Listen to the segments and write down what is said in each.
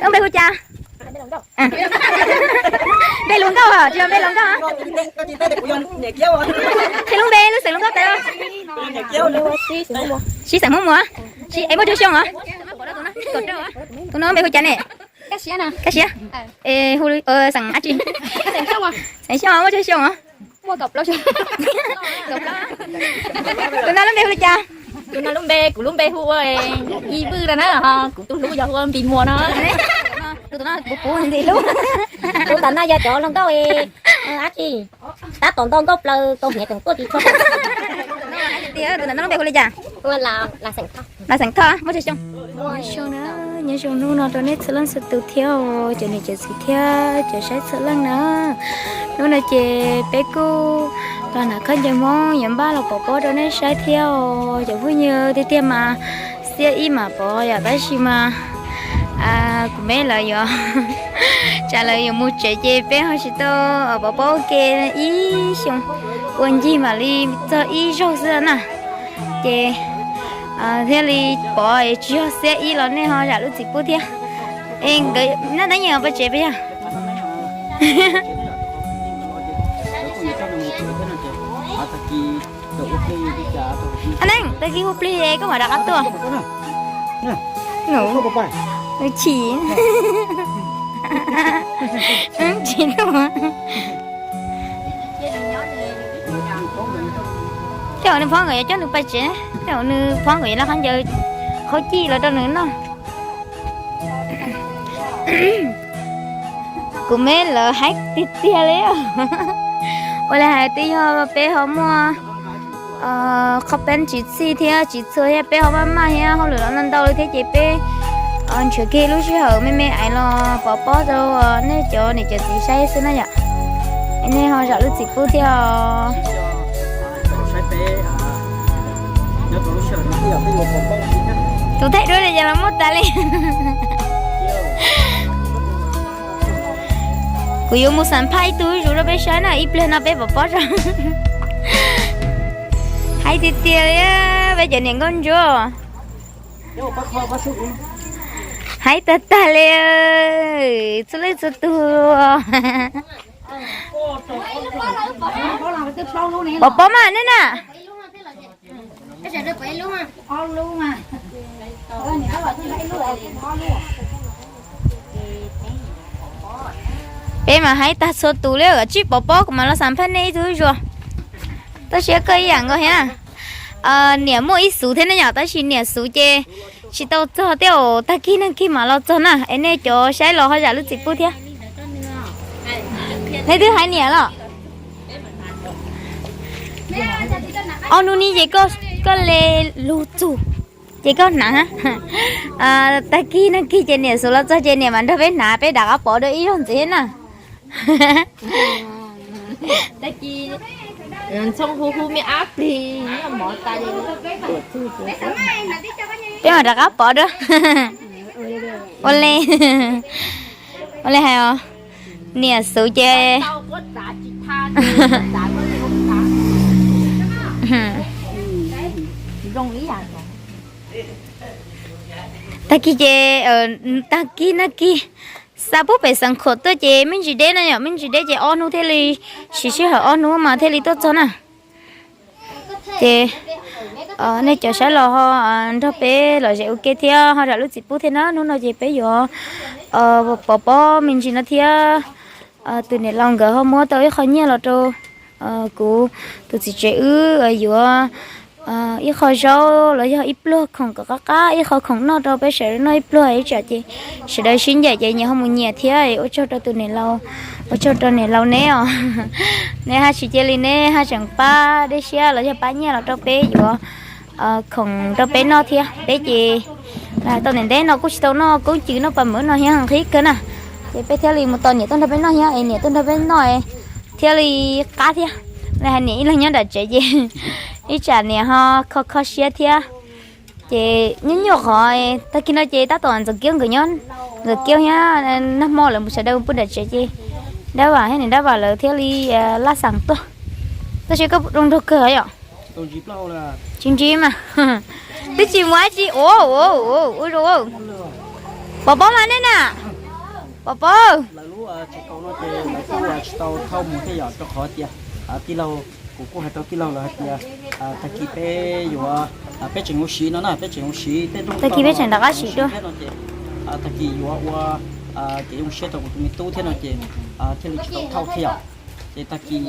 Lub npe hu cas? Npe hluas nkauj os, tsis yog npe hluas nkauj. Qhia lub npe, lub xeem hluas nkauj tas. Sib xeem Hmoob Muas. Es muaj tsawg xyoo os? Tus no npe hu cas ne? Kab Siab. Es hu xeem dab tsi? Xeem Xyooj, muaj tsawg xyoo os? Tus no lub npe hu li cas? Tus no lub npe, kuv lub npe hu ua Yij Vwj no na, ho kuv tus hlub yog hu ua Npis Muas no. Tus no kuv puv ntxim hlub. Tus ntawm no yog cov hluas nkauj dab tsi, tab tom nto nkauj plaws tau hniav tseem tuaj tsis txog. Tus ntawm no lub npe hu li cas? Lam Xeem Thoj, muaj tsawg xyoo? Nyob zoo, nyob zoo hnub no rau nej txhua leej txhua tus thiab cov niam cov txiv thiab cov saib txhua leej na. Hnub no ces peb kuj los hnav khaub ncaws Hmoob yuav npaj los pov pob rau nej saib thiab os cov phooj ywg. Tiag tiag mas xiab ib mam pov yom, tab sis mas kuv me lawv yuav, tsam lawv yuav mus tsev ces peb ho tsis tau pov pob ua ke ib xyoo, ua ncig mam li txog ib zaug xwb na. Ces thiaj li pov tsis yog xiab ib los nej ho zam lub txim pub thiab. Es nkawd noj teeb yees pov tsev peb yog? Neej, tag kis hu plig koj mam rov qab tuaj. Chim, tsis tuaj. Tej zaum nws phob nkawd yuav coj nws pais tsev, tej zaum nws phob nkawd yuav laj qhov ncaws qhaub cij los rau nws noj. Kuv me lawv haib tiag tiag li. Ua li hais twb yog peb ho muaj qhov peeb tsis txhij thiab tsis txhua thiab peb ho maj maj thiab hauj lwm los ntau ntau li thiab ces peb nrhiav kiag lub sij hawm me me ais los pov pob rau nej cov niam cov txiv saib xwb na yom. Nej ho zam lub txim pub thiab os. Tus thaij duab li cas los muaj tas li. Kuv yuav mus xam phaj ib tug zuj zus rau peb saib na, ib pliag no peb pov pob tso. Haib tiag tiag li, peb cov niam nkauj ntsuab. Haib tag tag li, txhua leej txhua tus. Pov pob mas nej na. Peb mas haib tag txhua tus li, tsib pov pob kuv mam los xam phaj nej ib tug zuj zus. Tab sis koj ib yam nkaus thiab. Niam muaj ib xuv thiab ne yom, tab sis niam xuv ces tsis tau txog thiab, tag kis nag kis mam los txog na. Es nej cov saib los ho zam lub txim pub thiab. Nej twb hais niam los? Ob hnub ni ces koj le lug txug ces koj hnav. Tag kis nag kis ces niam xuv los txog ces niam mam nrog peb hnav, peb rov qab pov dua ib zaug ntxiv na. Peb mam rov qab pov dua. Ua li, ua li hais os, niam xuv ces tag kis ces, tag kis nag kis xa pub pem Xeev Khuam tuaj ces me ntsis deb no yom, me ntsis deb ces ob hnub thiaj li siv sij hawm ob hnub mas thiaj li tuaj txog na. Ces nej cov saib los ho nrog peb lom zem ua ke thiab ho zam lub txim pub thiab na. Hnub no ces peb yuav pov pob me ntsis no thiab. Tus niam laus nkawd ho muab tau ib qho nyiaj los rau kuv tus txiv tsev wb yuav ib qho zaub los yog ib pluag khoom kom qab qab, ib qho khoom noj rau peb sawv daws noj ib pluag ib tsam ces sawv daws sib ncaim ces nyias ho mus nyias thiab. Ua tsaug rau tus niam laus, ua tsaug rau niam laus neb os. Neb haj tsis cia li, neb haj tseem pab dej siab los yog pab nyiaj los rau peb yuav khoom rau peb noj thiab. Peb ces tau ntev ntev no kuj tsis tau noj koob cws noj pas mawv no thiab, nqhis kawg na. Ces peb thiaj li mus tos niam tuaj nrog peb noj thiab, es niam tuaj nrog peb noj thiaj li qab thiab. Li hais niam ib leeg nyob nram tsev ces ib tsam niam ho kho kho siab thiab. Ces nyuaj nyuaj qhov tag kis no ces tab tom Ntxoov Kiab nkawd nyob, Ntxoov Kiab thiab nag hmo lawv mus sawv daws pw nram tsev ces Dab Vam thiab niam Dab Vam lawv thiaj li laj xeem tuaj. Tab sis koj zoo nraug kawg yom. Tsis ntsib mas, twb tsis mus dab tsi. Ua ua ua ua, pov pob mas nej na. Pov Pov, lawv lub tsis tau no ces lawv kuj tsis tau thauj mus thiab yom, rau qhov tias tij laug, kuv kuj hais rau tij laug lawv hais tias tag kis peb yuav, peb tseem ua siv no na, peb tseem ua siv tej rooj tag kis peb tseem rov qab siv dua thiab no ces tag kis yuav ua kev zoo siab rau kuv tus me tub thiab no ces thiaj li tsis tau thauj thiab yom. Ces tag kis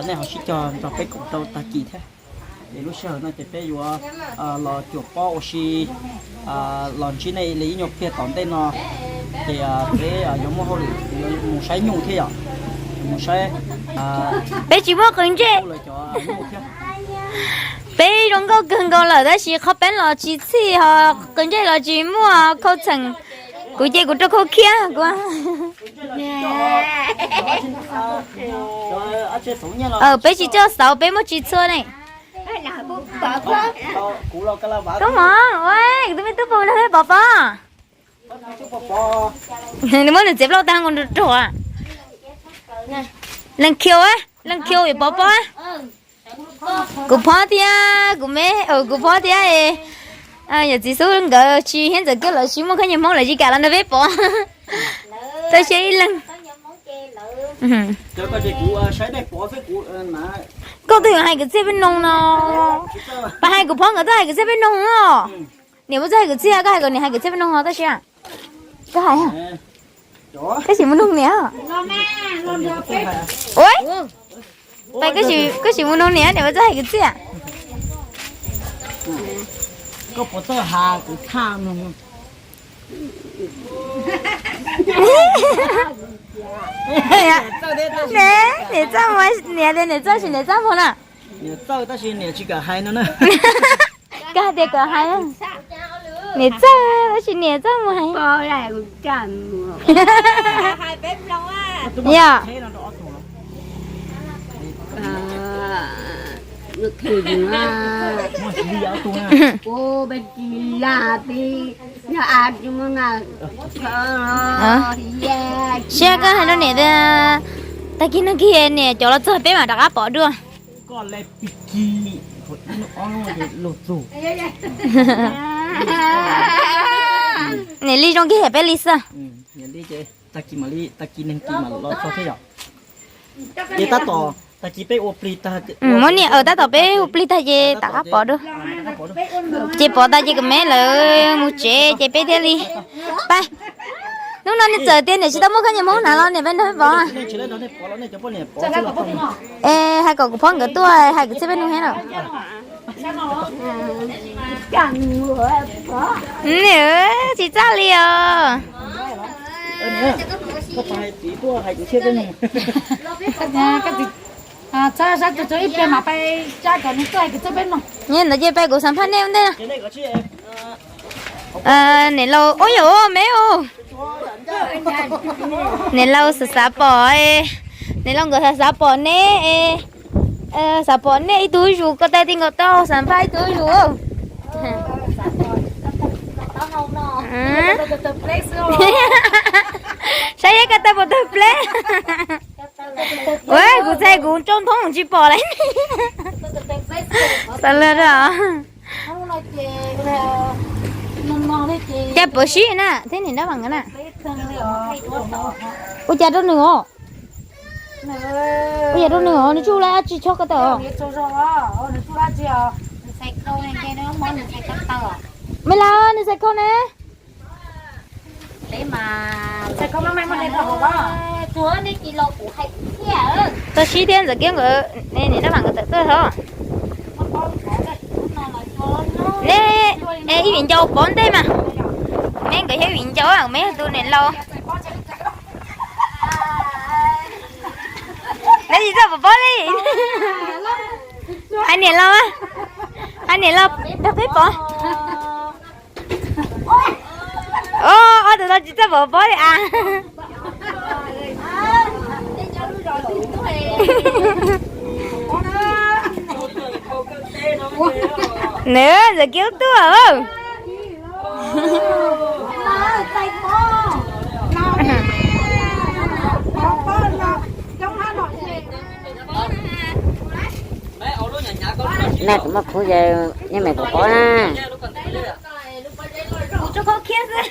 nej ho sib cog nrog peb koom rau tag kis thiab. Ces lub sij hawm no ces peb yuav los cuam pob ua si, los ntsib nej li ib nyuag pliag tom ntej no, ces peb yuav muaj hauj lwm mus saib nyuj thiab yom, mus saib. Peb tsis muaj qws ntsej. Peb zoo nkauj kawg nkaus lawm tab sis qhov peeb los tsis txhij ho qws ntsej los tsis muaj khau txheem. Kuv ces kuv rau khau khiab kuv. Peb tsis coj xauv, peb muaj tsis txhua ne. Koob mov, kuv tus me tub pus nrog peb Pov Pov. Nws muab nws txiav plaub tag nkaus nrog rog. Leej khiu, leej khiu Pov Pov. Kuv phob thiab, kuv me, kuv phob thiab. Yawm txiv xub nkawd tsis hiab ntxawm kiab lawv tsis muaj khaub ncaws Hmoob lawv tsis kam los nrog peb pov. Tau siab ib leeg. Koj twb hais kwv txhiaj peb noog no. Pas hais kuv phob nkawd twb hais kwv txhiaj peb noog no. Niam muab txoj hais kwv txhiaj, koj hais kom niam hais kwv txhiaj peb noog no tab sis koj hais. Koj sim mus noog niam. Ua, koj sim mus noog niam, niam muab txoj hais kwv txhiaj. Niam txawj, niam tias niam txawj mus hais niam txawj tab sis niam tsis kam hais no na. Koj hais tias kom hais. Niam txawj tab sis niam txawj mus hais. Yog. Siab koj hais rau niam tias tag kis no kig niam cov los txog peb mam rov qab pov dua. Niam li zoo kig peb li xwb. Tag kis neeg kis mam los txog thiab yom. Ces tab tom tag kis peb ua plig tag, muab niam ua tab tom peb ua plig tag ces rov qab pov dua. Ces pov tas ces kuv me lawv mus tsev ces peb thiaj li pab. Hnub no niam txawm tias niam tsis tau muaj khaub ncaws Hmoob hnav los niam peb nrog peb pov. Es hais kom kuv phob nkawd tuaj hais kwv txhiaj peb noog thiab lawm. Tsis txaj li os. Nyob ntawd ces peb kuv xam phaj nej ua ntej na. Niam laus, ub yam me ub. Niam laus xav xav pom, niam laus nkawd xav xav pom neb, xav pom nej ib tug zus ko taw ti nkaus tau xam phaj ib tug zus. Saib yeb ko taw puas tawg pleb. Ua kuv txhais kuv tsau nthoob tsis pom lawm. Xav lawm. Cas pov sib na thiab niam nrab vas na. Ua cas rau nws os? Ua cas rau nws os, nws tsuj lawv dab tsi chob ko taw os? Me las nws txhais khau na. Tau sib thiab ntxawm kiab nkawd, niam nrab vas nkawd tawm tuaj hov. Neb ib viv ncaus pov ntej mas. Neb nkawd thiab viv ncaus, me yog tus niam laus. Neb tsis txawj pov pob li. Hais niam laus, hais niam laus nrog peb pov. Ob tug no tsis txawj pov pob li as. Nws ntxawm kiab tuaj. Nag kuv muaj khuv yawg, nej me pov pob na. Kuv tsuas khaub khiab xwb.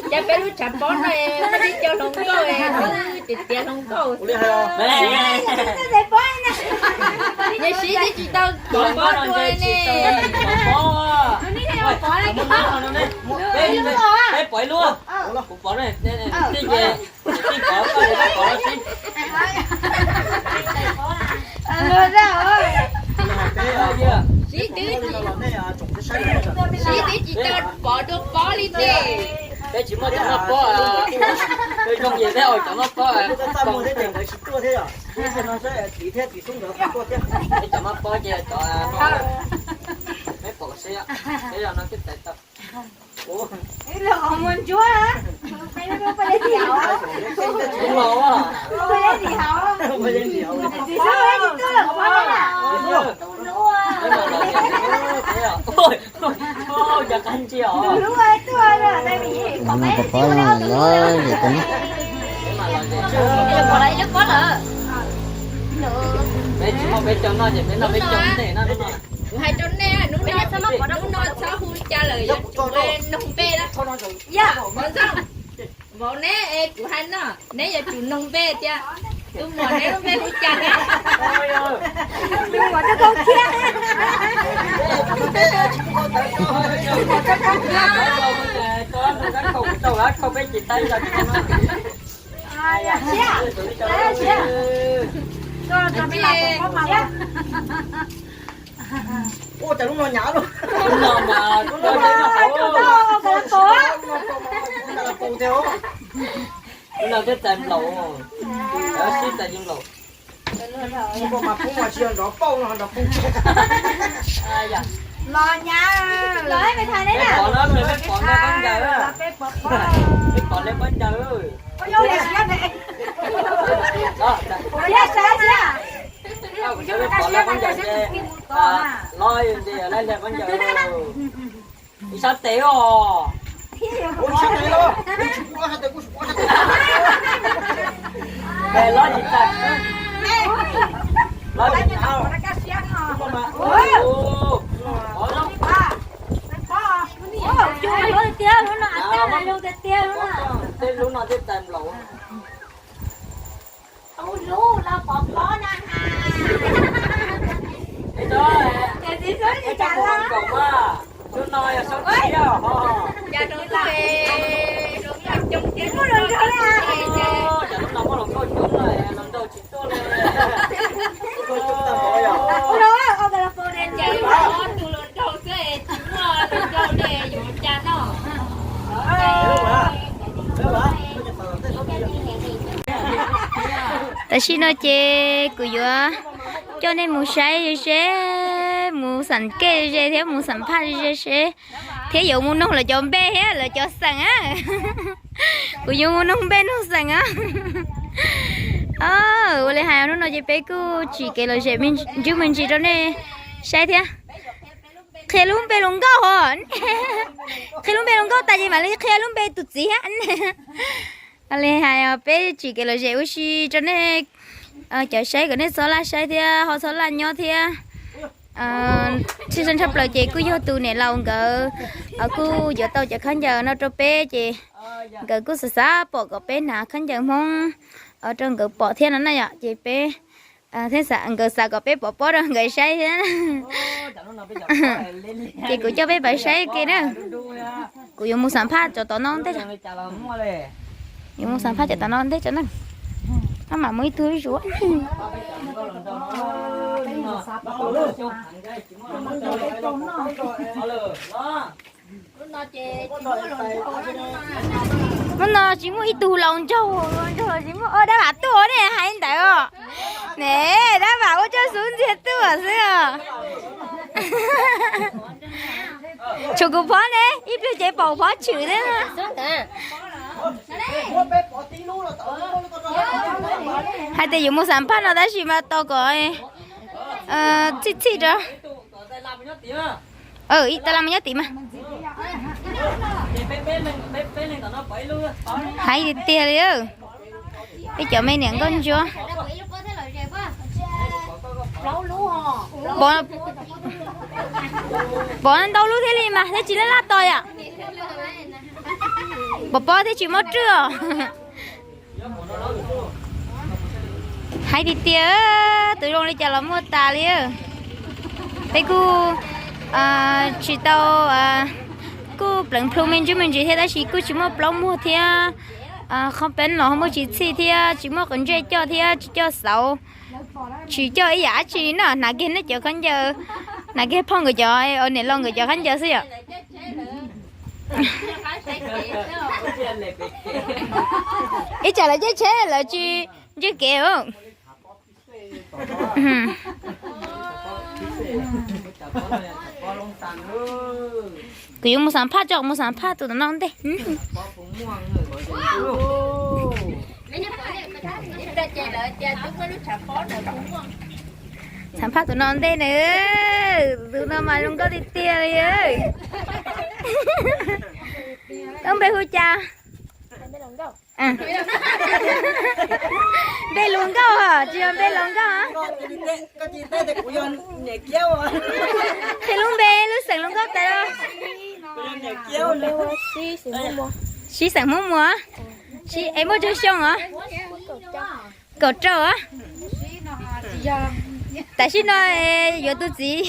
Ces peb lub tshav pob no, peb twb coj hluas nkauj, twb tiav tiav hluas nkauj. Nws siv twb tsis tau pov pob dua ne. Peb pov ib lub, kuv pov ne, tij ces tij pov koj, koj pov no xwb. Siv twb, siv twb tsis tau pov dua pob li ces. Peb tsis muaj cov noj pob, peb zoo ces peb ua cov noj pob. Peb cov noj pob ces cov no, peb pom seb, peb no twb tais tau. Peb tsis muaj peb cov noj ces peb noj peb cov ntej na. Kuv hais rau nej, hnub no txhob hu cas lawm, yuav tsum noog npe na. Yog, vauv neb, kuv hais no, neb yuav tsum noog npe tias tus muam neb lub npe hu cas na. Ua cas lub no hnyav lub no mas, lub no thiab tais nplaum, sib tais nplaum. Mas poob mas tsis yog nrov pauj no nrov poob. Los hnyav, los peb tham ne na. Peb pom no, peb pom no peb ncaws, peb pom no peb ncaws. Peb pom no peb ncaws ces, los ntses lawv peb ncaws. Ib sab tes os. Los tsis tau, los tsis tau. Tej lub no tej tais nplaum. Tus hlub los pov pob na has. Ces txiv xub tsis kam los. Lub no yog sab tshiab os. Cas rau ntawd, cas lub no muaj hluas nkauj coob lawm, hluas nraug tsis tuaj li. Tus hluas nraug xwb tsis muaj hluas nraug li yuav cas noj. Tam sim no ces kuv yuav coj nej mus saib ze ze, mus xam kej ze ze thiab mus xam phaj ze ze seb, thiab yuav mus noog lawv cov npe thiab lawv cov xeem a. Kuv yuav mus noog npe noog xeem a. Ua li hais hnub no ces peb kuj tsim kev lom zem me ntsis me ntsis rau nej saib thiab. Qhia lub npe hluas nkauj os. Qhia lub npe hluas nkauj tas ces mam li qhia lub npe tus txiv thiab. Ua li hais peb tsim kev lom zem ua si rau nej cov saib kom nej txhob laj saib thiab ho txhob laj nyob thiab. Tshwj xeeb tshaj plaws ces kuj yog tus niam laus nkawd kuj yuav tau cov khaub ncaws no rau peb ces nkawd kuj xav xav pom kom peb hnav khaub ncaws Hmoob rau nkawd pom thiab no na yom, ces peb thiab nkawd xav kom peb pov pob rau nkawd saib thiab. Ces kuv coj peb pais saib ke na. Kuv yuav mus xam phaj cov tom no ntej. Yuav mus xam phaj cov tom no ntej tso na. Maj mam mus ib tug zuj zus. Hnub no tsis muaj ib tug laus nraug, laus nraug los tsis muaj. Dab Vam tuaj ne, hais ntawd os. Ne, Dab Vam ua coj xub ntxiag tuaj xwb os. Tshuav kuv phob ne, ib pliag ces pom phob tshwm thiab. Hais tias yuav mus xam phaj no tab sis mas tos kom txhij txhij rau. Ib tab laj mas nyob tim mas. Hais tiag tiag li. Peb cov me niam nkauj ntsuab. Pom ntau lub thiaj li mas thiaj tsis laj laj tos yom. Pom pob thiaj tsis mob rwj os. Hais tiag tiag, tus zoo li cas los muaj tas li. Peb kuj tsis tau, kuj pleev plhu me ntsis me ntsis thiab tab sis kuj tsis muaj plaub muag thiab. Qhov peeb los muaj tsis txhij thiab tsis muaj qhov ntsej coj thiab tsis coj xauv, tsis coj ib yam dab tsi na. Hnav kiag nej cov khaub ncaws, hnav kiag phauj nkawd cov, niam laus nkawd cov khaub ncaws xwb yom. Ib tsam lawv caij tsheb lawv tsis ntswj kev. Kuv yuav mus xam phaj tso, mus xam phaj tus tom no ntej. Xam phaj tus no ntej na. Tus no mas zoo nkauj tiag tiag li. Lub npe hu cas? Npe hluas nkauj os, tsis yog npe hluas nkauj. Qhia lub npe lub xeem hluas nkauj tas. Sib xeem Hmoob Muas. Es muaj tsawg xyoo os? Kaum rau os. Tam sim no yuav tus txiv,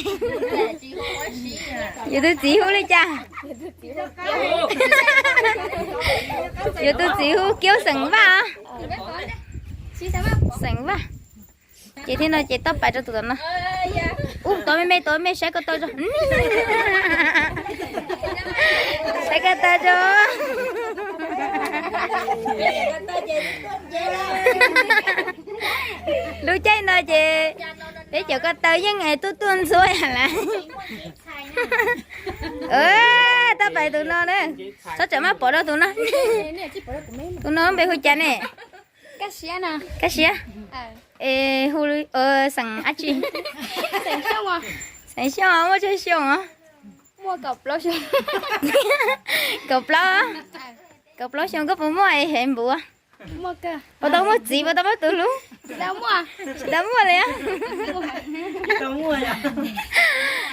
yuav tus txiv hu li cas? Yuav tus txiv hu Kiaub xeem Vaj. Xeem Vaj. Ces thiab no ces toj pais rau tus tom no. Ub, tod me me, tod me, saib ko taw tso. Saib ko taw tso. Lub caij no ces peb cov ko taw yeej tuaj tuaj ntxhua lawm. Toj pais tus no na. Txhob tsam maj pom rau tus no. Tus no npe hu cas ne? Kaj Siab. Es hu xeem dab tsi? Xeem Xyooj, muaj tsawg xyoo os? Kaum plaub. Kaum plaub xyoo koj puas muaj es heev npaum? Puas tau muaj txiv, puas tau muaj tus hlub? Tsis tau muaj li.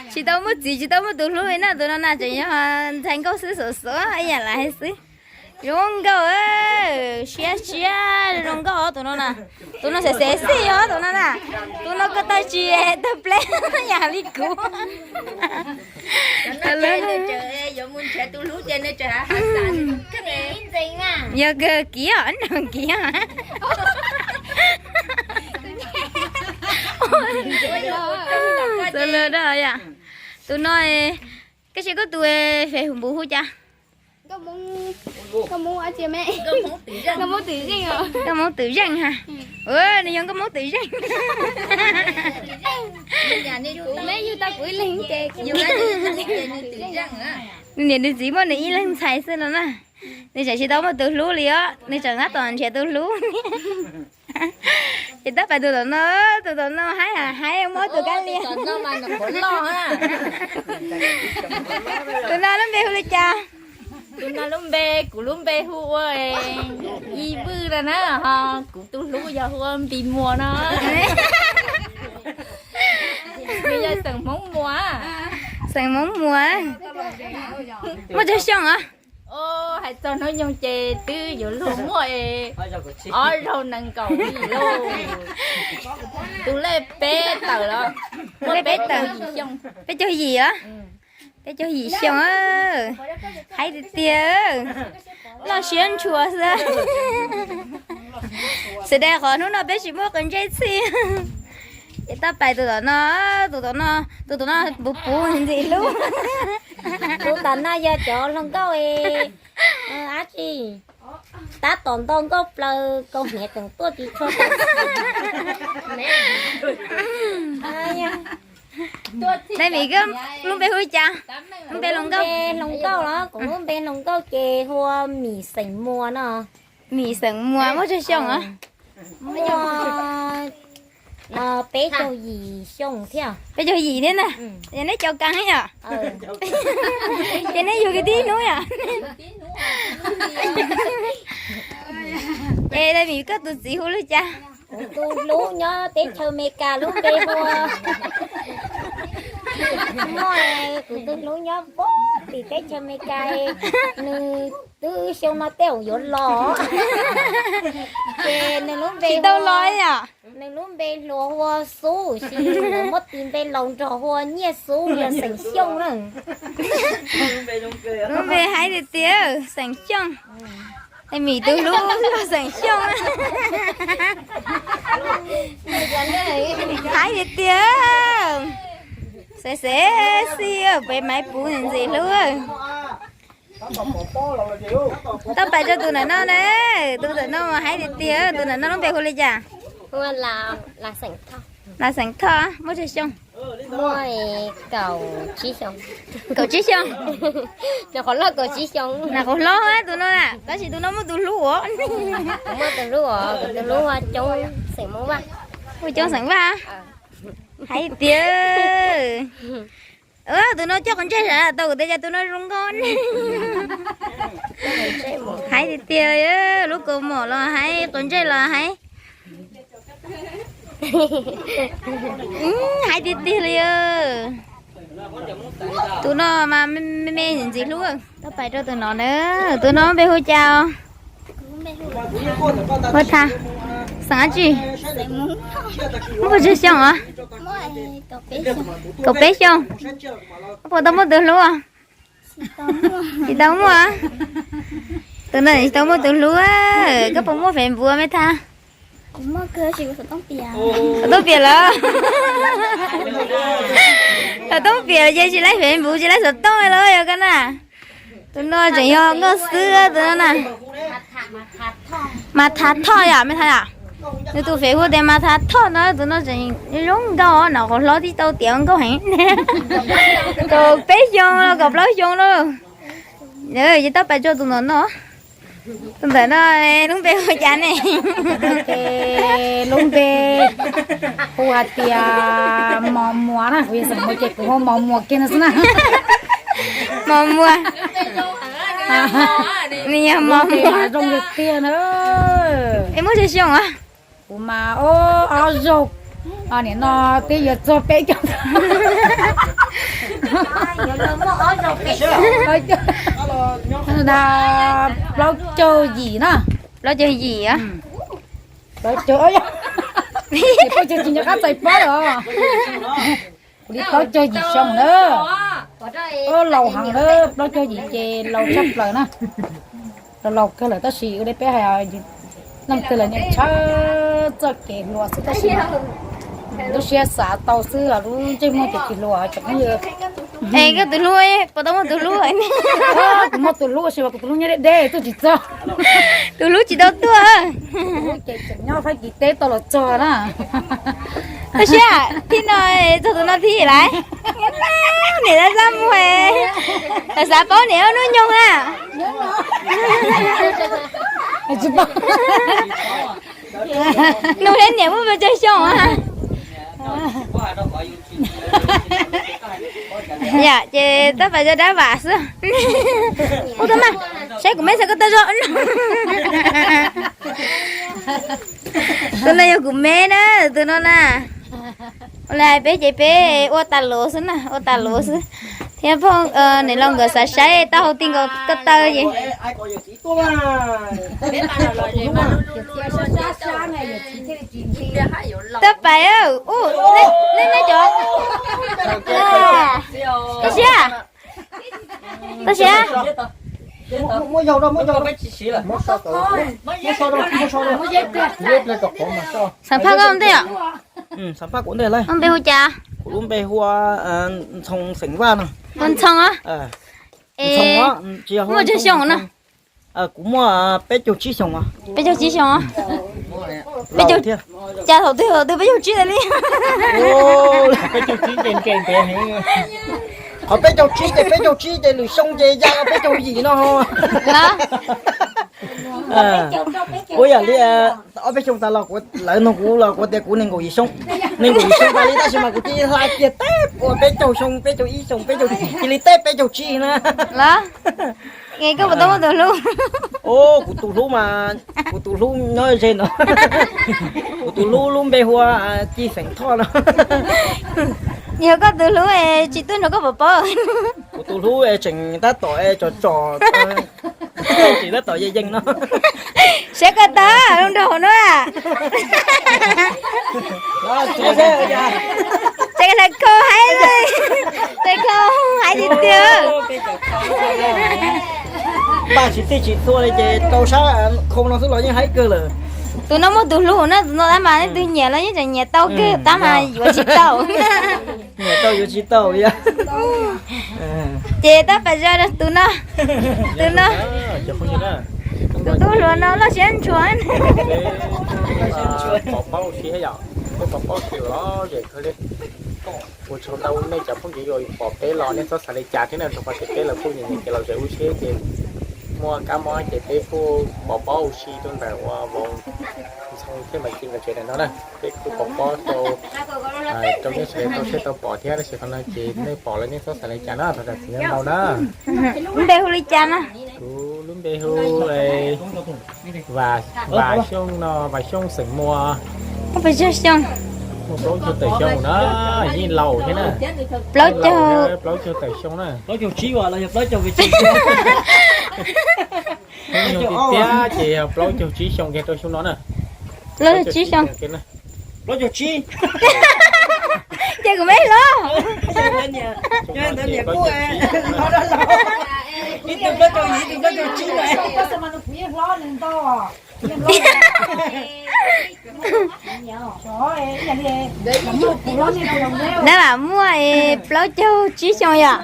Tsis tau muaj txiv tsis tau muaj tus hlub li na, tus no na tseem yog ntxhais nkauj xwb, xov xov ib yam li hais xwb. Zoo nkauj, siab siab zoo nkauj tus no na. Tus no xev xev xij os tus no na. Tus no ko taw tsis tawg pleb yam li kuv. Yog kawg kiv os, no kiv os. Tus no, koj sis koj tus Facebook hu cas? Nkauj Hmoob Twm Zeej ha. Nws yog Nkauj Hmoob Twm Zeej. Nws niam nws txiv muaj nws ib leeg ntxhais xwb no na. Nws tseem tsis tau muaj tus hlub li os, nws tseem tab tom nrhiav tus hlub. Ces tab pais tus tom no, tus tom no haib haib muab tus kab lia. Tus no lub npe hu li cas? Tus no lub npe, kuv lub npe hu ua Yij Vwj no na, ho kuv tus hlub yog hu ua Npis Muas no. Nws yog xeem Hmoob Muas. Xeem Hmoob Muas. Muaj tsawg xyoo os? Hais txog hnub nyoog ces twb yuav luag muaj ob zaug nees nkaum li lauj. Tus lej peb tawm los, tus lej peb tawm, peb caug yim os. Peb caug yim xyoo. Haib tiag tiag. Loj siab ntshua xwb. Xav tias qhov hnub no peb tsis muaj qhov ntsej txhij. Ces tab pais tus tom no, tus tom no, tus tom no puv puv ntxim hlub. Tus tom no yog cov hluas nkauj dab tsi, tab tom nto nkauj plaws, kaus hniav tseem tuaj tsis tshua tau. Dai Mim, koj lub npe hu li cas? Lub npe hluas nkauj. Hluas nkauj los, kuv lub npe hluas nkauj ces hu ua Mim xeem Muas no. Mim xeem Muas muaj tsawg xyoo os? Muaj Peb caug yim xyoo thiab. Peb caug yim thiab na. Yog neb cov kav yom? Ces neb yug kwv tij hnub yom? Es Mim, koj tus txiv hu li cas? Kuv tus hlub nyob teb chaws Amelikas lub npe hu ua, kuv tus hlub nyob pem tim teb chaws Amelikas, nws twb xyoo no tej zaum yuav los. Ces nws lub npe tsis tau los yom? Nws lub npe hluas hu ua Xub, sis muab tis npe laus nrog hu ua Nyiaj Xub, yog xeem Xyooj na. Lub npe haib tiag tiag, xeem Xyooj. Es Mim tus hlub xeem Xyooj. Haib tiag tiag. Xev xev xij pem maiv puv ntxim hlub. Tau pais rau tus ntawm no na, tus ntawm no mas haib tiag tiag, tus ntawm no lub npe hu li cas? Lam xeem Thoj, muaj tsawg xyoo? Kaum tsib xyoo. Nws qhuav hlob tus no na, tab sis tus no muaj tus hlub os. Muaj tus hlub os, tus hlub hu Coob xeem Vaj. Hu Coob xeem Vaj. Haib tiag. Tus no coj quav ntsej sav tau kuv tias cas tus no zoo nkauj ne. Haib tiag tiag, lub kaus mom los haib, quav ntsej los haib. Haib tiag tiag li. Tus no mas me me ntxim hlub. Tau pais rau tus no na, tus no npe hu cas? Hu Tha. Xeem dab tsi? Muaj puas tsawg xyoo os? Kaum peb xyoo. Puas tau muaj tus hlub? Tsis tau muaj. Tus no tsis tau muaj tus hlub. Koj puas muaj Facebook me Tha? Xov tooj piam lawm. Xov tooj piam ces tsis laib Facebook tsis laib xov tooj los yog koj na. Tus no tseem yog nkauj xwb tus no na. Mas Tha Thoj yom me Tha yom. Nws tus Facebook tias Mas Tha Thoj no, tus no tseem zoo nkauj no, qhov hlob tib tau tias nkauj heev. Kaum peb xyoo los kaum plaub xyoo lauj. Ces tau pais rau tus ntawm no. Tus ntawm no lub npe hu cas ne? Lub npe hu hais tias Mos Muas na, kuv yog xeem Muas ces kuv hu Mos Muas kiag no xwb na. Mos Muas. Nws yog Mos Muas zoo tiag tiag na. Es muaj tsawg xyoo a? Kuv mas ob zaug, nim no twb yuav txog peb caug. Plaub caug yim na. Plaub caug yim a? Plaub caug, plaub caug yim nyob qab txais pob os. Kuv li plaub caug yim xyoo na. Laus heev na, plaub caug yim ces laus tshaj plaws na. Laus laus kawg lawm tab sis ua li peb hais, leej twg los ntshaw txoj kev hluas xwb tab sis lub siab xav tau xwb, lub ntsej muag ces tsis hluas tsoom phooj ywg. Es koj tus hlub, puas tau muaj tus hlub? Kuv muaj tus hlub tab sis mas kuv tus hlub nyob deb deb tuaj tsis txog. Tus hlub tsis tau tuaj. Ces tseem nyob Fab Kis teb tau los txog na. Tab sis thib no txog tus no thib lawm. Niam tab xab muag, xav paub niam hnub nyoog na. Nug thiab niam muaj pes tsawg xyoo a? Yam ces tab pais yog dab vam xwb. Ub, tau mas, saib kuv me xav koj tau zoo. Tus no yog kuv me na, tus no na. Ua li hais peb ces peb ua tas luv xwb na, ua tas luv xwb. Thiab phooj ywg nkawd xav saib taub hau ti nkaus ko taw ces tab pais, ub, nej, nej cov, toj siab, toj siab. Xeem Phaj koj ua ntej os? Ua npe hu cas? Kuv lub npe hu ua Ntxhoo xeem Vaj no. Hu Ntxhoo os. Muaj tsawg xyoo na? Kuv muaj peb caug tsib xyoo. Peb caug tsib xyoo. Peb caug, cas thaum twg thaum twg peb caug tsib tas li? Peb caug tsib ces nkees ntev heev. Qhov peb caug tsib ces peb caug tsib ces lwm xyoo ces ya peb caug yim no. Kuv yam li ob peb xyoo tas los kuv, lawv nug kuv los kuv tias kuv nees nkaum yim xyoo, nees nkaum yim xyoo tas li tab sis mas kuv cia li hla kiag teb ua peb caug xyoo, peb caug ib xyoo, peb caug, cia li teb peb caug tsib na. Los, es koj puas tau muaj tus hlub? Kuv tus hlub mas, kuv tus hlub nyob ze no. Kuv tus hlub lub npe hu ua Ci Xeem Thoj no. Yog koj tus hlub es tsis tuaj nrog koj pov pob. Kuv tus hlub es tseem tab tom tsom tsom, tseem tab tom yeej yeej no. Saib koj tau zoo nraug no. Tseem kho hais, tseem kho hais tiag tiag. Npaj tsis txij tsis txhua li ces rau sab khoo no xwb los yeej haib kawg lawm. Tus no muaj tus hlub na, tus no tab mas leej twg nyiam los yeej tseem nyiam tau kawg, tab mas yuav tsis tau. Nyiam tau yuav tsis tau li. Ces tab pas zog rau tus no, tus no, tus tub hluas no loj siab ntshua. Pov pob ua si thiab yom, peb pov pob xwm los ze kawg li. Ua tsaug ntau nej cov phooj ywg uas pom peb los nej txhob xav li cas thiab na, rau qhov tias peb los kuj nyiam nyiam kev lom zem ua si ces muaj kab mob ces peb kuj pov pob ua si rau ntawm uas vauv Ntxhoo thiab Maiv Ci nkawd tsev ntawm no na. Peb kuj pov pob rau, rau nej sawv daws tau saib tau pom thiab, tab sis qhov no ces nej pom lawm nej txhob xav li cas na, thov zam txim ntau na. Lub npe hu li cas na? Kuv lub npe hu Vam Xyooj no, Vam Xyooj xeem Muas. Muaj plaub caug tawm xyoo na, yeej laus thiab na. Plaub caug, plaub caug tawm xyoo na. Plaub caug tsib los yog plaub caug pes tsawg? Hnub nyoog tiag tiag ces yog plaub caug tsib xyoo kiag rau xyoo no na. Plaub caug tsib xyoo. Plaub caug tsib. Ces kuv me hlob. Ib tug plaub caug yim, ib tug plaub caug tsib. Dab Vam muaj plaub caug tsib xyoo yom.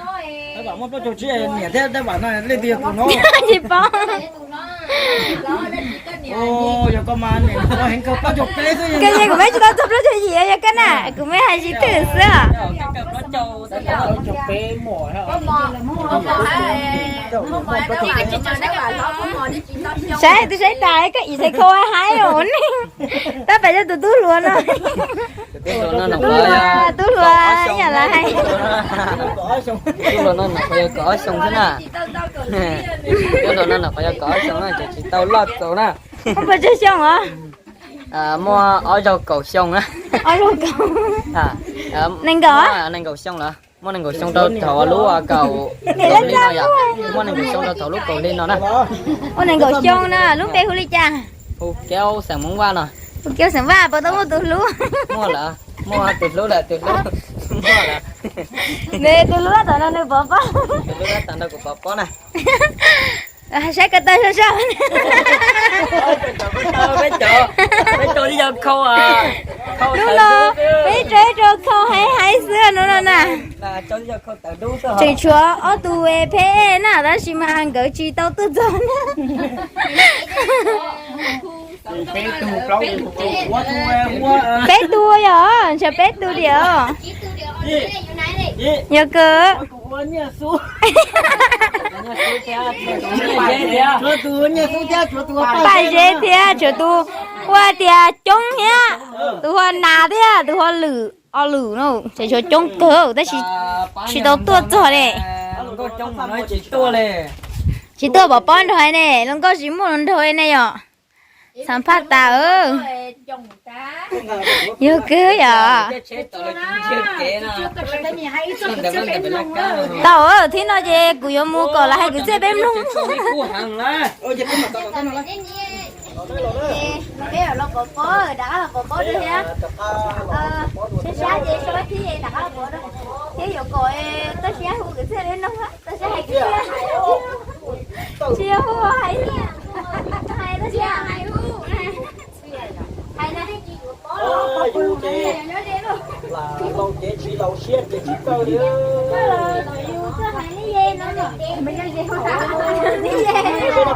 Tsis paub. Koj yeej kuv me tsis tau txog plaub caug yim yog koj na, kuv me hais tsis twm xwb. Saib twb saib tas koj ib xav khau haib os ne. Tab pem yog tus tub hluas no. Tub hluas, tub hluas ib yam li hais. Tub hluas no nws qhov yog kaum ob xyoo xwb na. Tub hluas no nws qhov yog kaum ob xyoo na, ces tsis tau loj txaus na. Muaj pes tsawg xyoo os? Muaj ob zaug kaum xyoo na. Ob zaug kaum. Nees nkaum, nees nkaum xyoo lawm. Muaj nees nkaum xyoo rau thaum lub kaum hli no yom. Muaj nees nkaum xyoo rau thaum lub kaum hli no na. Muaj nees nkaum xyoo na, lub npe hu li cas? Hu Kiaub xeem Hmoob Vaj no. Hu Kiaub xeem Vaj, puas tau muaj tus hlub? Muaj lawm, muaj tus hlub lawm, tus hlub muaj lawm. Nws tus hlub tab tom nrog nws pov pob. Tus hlub tab tom nrog kuv pov pob na. Saib ko taw sab sab. Peb cov, peb cov ib co khau, khau hnub no peb tso ib co khau hais hais xwb hnub no na. Tseem tshuav ob tug pheb na, tab sis mas nkawd tsis tau tuaj txog na. Peb tug yog, ntshe peb tug diam. Yog kawg. Paj Zeb thiab, tshuav tus hu ua tias Coob thiab, tus hu ua Nas thiab, tus hu ua Lwm, o Lwm no, tseem tshuav Coob kawg tab sis tsis tau tuaj txog ne. Tsis tuaj pov pob nrog ne, los nkauj tsis muaj los nrog ne yom. Xam phaj tas. Yog kawg yom. Tau, thaum no ces kuv yuav mus kom lawv hais kwv txhiaj peb mloog. Peb los pov pob, rov qab los pov pob dua thiab. Sab sab ces sau ib thiab rov qab los pov dua. Thiab yuav kom toj siab hu kwv txhiaj peb mloog, toj siab hais kwv txhiaj. Tsis yog hu hais, hais toj siab hais hu. Hais na. Yus ces laus ces tsis laus siab ces tsis txawj li. Yus txawj hais li no.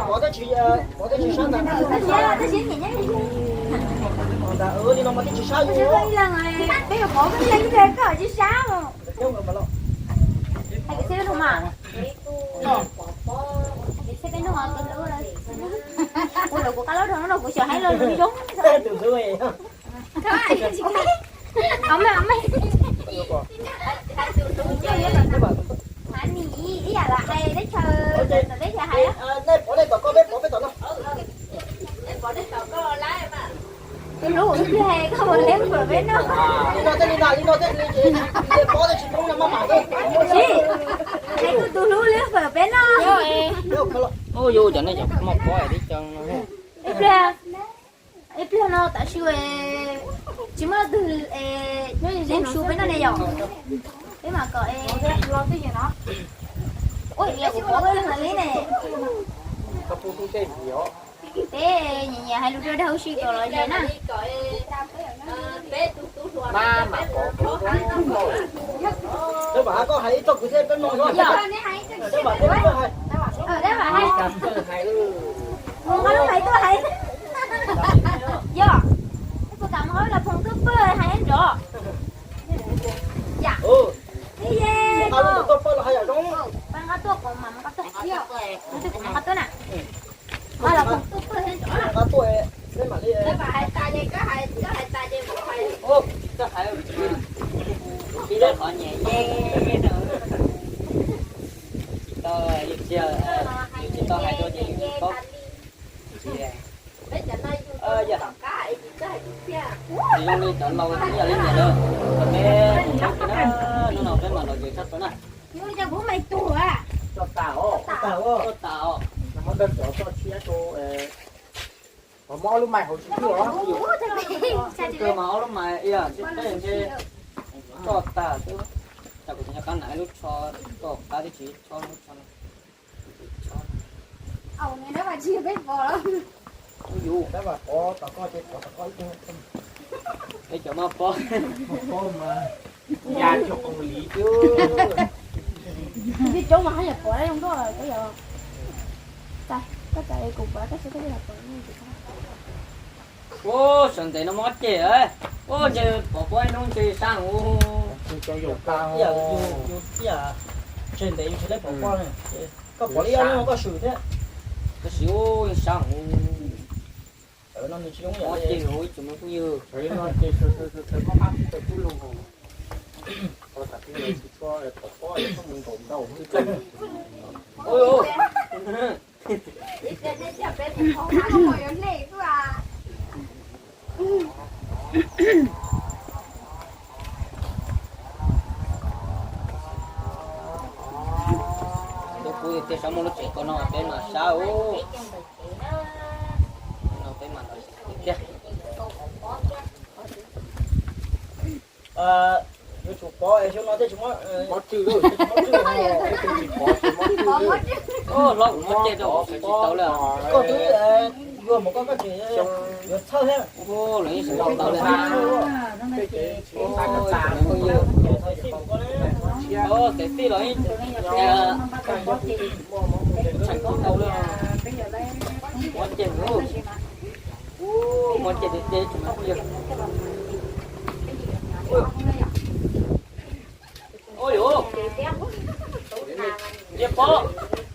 Pov twb tsis, pov twb tsis sab ntag. Ntag, li no mas twb tsis sab yus. Peb yuav pov koj tsis sab. Hais kwv txhiaj peb mloog mas. Kwv txhiaj peb mloog. Ua lawv kuv qab laub dhau no, Ua xyov hais los zoo. Tus hlub. Hav nim ib yam lam hais teb chaws, teb chaws hais. Nej pov nej tom koj, peb pov peb tom no. Tus hlub, ib pliag koj mus liab fawm peb noj. Li no tej li na, li no tej li ces pov tej tsis poob no maj mam. Hais tus hlub liab fawm peb noj. Ua yus cov nej cov muaj pob tib co no. Ib pliag, ib pliag no tam sim tsis muaj leej twg, leej su peb noj ne yom. Peb mam kom. Ua yus kuv pov ua li ne. Peb nyiam nyiam hais lus rau dag huv si kom los ze na. Peb mam hais koj hais ib txoj kwv thiab peb mloog. Peb mam hais. Phoom Kab Lub hais tuaj hais. Yog, kuv kam mus hauv los Phoom tuaj pawg hais nrov. Yam, Phoom Kab Lub tuaj pawg los hais yam zoo. Pab nqa tuaj, kuv mam nqa tuaj. Kuv mam nqa tuaj na. Nqa tuaj, peb mam li. Koj hais tas ces koj hais, koj hais tas ces kuv hais. Koj hais, tsis tau qhov nyiam yeej no. Tsis tau, tsis tau hais rau ces paub. Yog, tsis zoo li cov laus ib yam li nyiam lawm. Peb mus txog na, hnub no peb mam los zem tshaj tau na. Tso tas os, tso tas os. Muab ob lub mais hauv tsis twb os. Tsis twb mas ob lub mais, tsis twb ntshe tso tas xwb. Tsam kuv tsis nco qab na, ib lub tsho, tso qab twb tsis tsho lub tsho. Ub yus, peb cov maj pob, maj pob mas ya cov qos li. Tib coob mas haj yam pov zoo nkauj lawm. Koj cas kuv pov koj tsis, koj yam pov. Ub, sawv ntev no mob ceg. Ub, ntshe pov pob ib hnub ntshe sab heev. Yus, yus, yus, tseg ntev yus tsis tau pov pob. Koj pov li ob hnub koj swm thiab. Tab sis ub, sab heev. Mob ceg ib tsoom me phooj ywg. Kuv tias sab muaj lub tsev ko no peb mas sab ub. No peb mas thiab. Yuav tsum pov es xyoo no tej tsis muab, mob tswj, mob tswj, hlob kuv mob ceg rau sawv tsis tau lawm. Koj twb yuav mus koj, koj tseem yuav txhawj thiab. Los yeej sawv tsis tau lawm. Xev txij los yeej tshee tsis tau lawm. Mob ceg, mob ceg tiag tiag tsoom me phooj ywg. Ua yus, ntiag pob.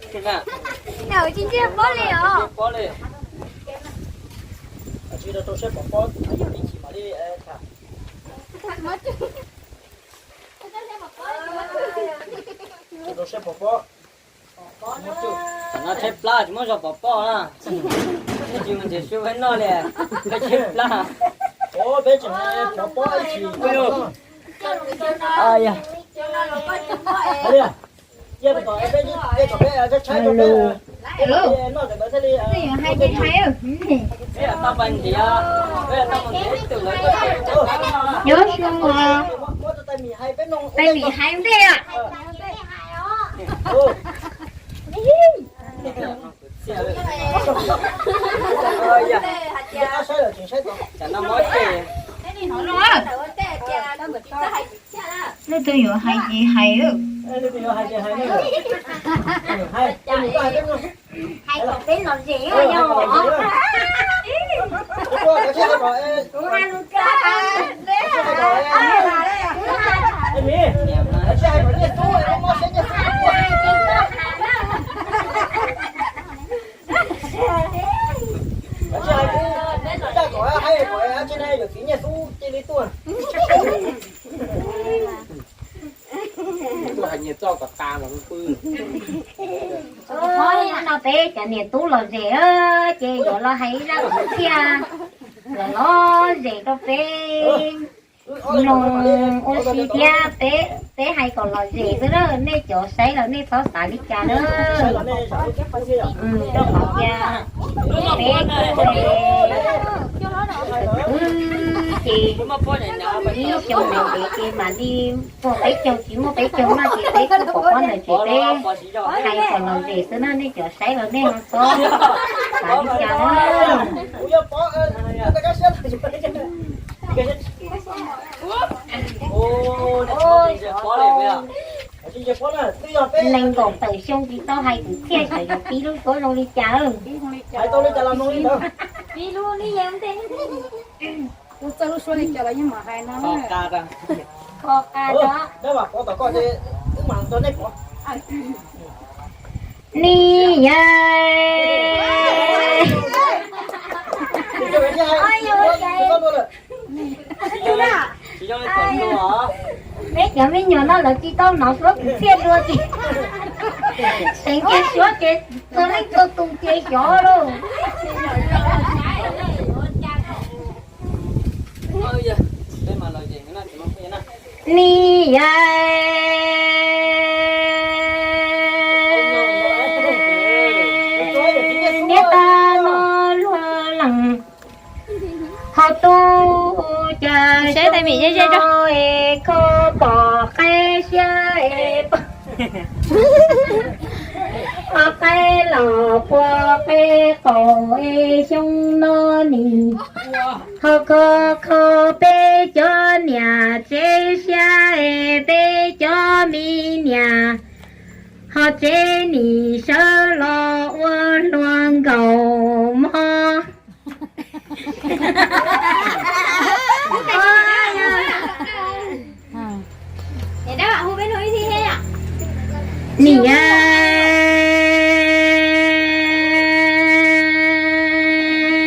Tsis ntiag pob li os. Tsis rau rau saib pov pob, ib chim mam li tham. Rau rau saib pov pob. Tam no tshaib plab tsis muab zog pov pob na. Tsis mus nrhiav su peb noj li, peb tshaib plab. Peb tseem pov pob ib chim. Cia kom peb, cia kom peb tshaib tshaib rau peb, peb noj ntawd thiaj li. Peb yuav tau pais ntiav, peb yuav tau mus ntiav ib tug lawv tuaj. Yuav xyoo os. Muab tus tais Mim hais peb mloog. Tais Mim hais ntej a. Saib lawm tseem saib tod. Leej twg yuav hais ces hais. Hais kom peb lom zem yog. Hnub no peb cov niam tub lom zem ces yuav los hais ib zaj kwv txhiaj los lom zem rau peb mloog ua si thiab. Peb hais kom lom zem xwb na, nej cov saib los nej txhob xav li cas na. Hais tias peb kuj, wb ces ib xyoo ntev ces mam li muaj peb caug, tsis muaj peb caug no ces peb kuj pom pob ntawm tsev peb hais kom lom zem xwb na, nej cov saib los nej ho txhob xav li cas na. Nees nkaum tawm xyoo tsis tau hais kwv txhiaj, xyov yuav pib lub suab zoo li cas. Pib lub li yam ntej. Kuv txawj lub suab li cas los yeej mam hais no. Kho qa, kho qa. Ni yam. Peb cov me nyuam no lawv tsis tau hnov suab kwv txhiaj dua ces seev kiag suab ces txhua leej txhua tus ces xyov lauj. Ni yam. Niam tais no luag lees, ho tub cas no es kho pom qaib siab es pom, pom qaib los puag qaib qaum es xyoo no nim ho kho kho peb cov niam tsev siab es peb cov me niam ho tsev nim sawv los ua hluas nkaus mog. Nim yam.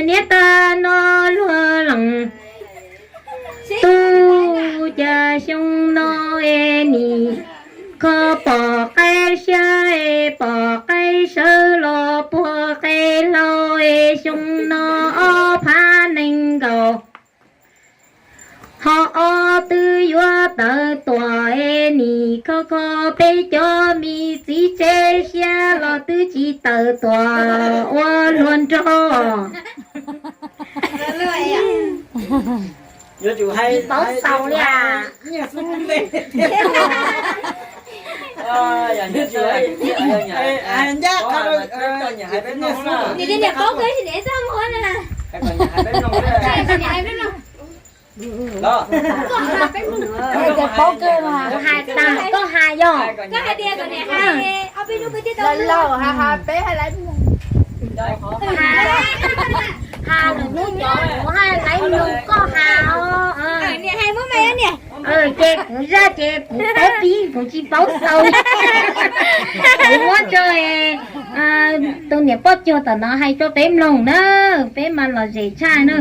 Niam tais no luag lees, tub cas xyoo no es nim kho pom qaib siab es pom qaib sawv los puag qaib hlau es xyoo no ob phav nees nkaum. Ho ob twb yuav tawm tuam es nim kho kho peb cov me txiv tsev siab los twb tsis tawm tuam ua hluas nraug. Paub xaus li. Niam paub kawg tsis niam txaj muag na. Koj hais paub kawg mas. Kuv hais tas koj hais yog. Koj hais tias kom niam hais ob peb hnub peb thiaj tau. Laus hais hais peb hais laiv mloog. Hais lwm hnub cov kuv hais laiv mloog koj hais os. Niam hais muab mas niam. Ces kuv zaj ces kuv paub pib kuv tsis paub xaus li. Kuv muab rau tus niam poj cuag tom no hais rau peb mloog na, peb mas lom zem tshaj na.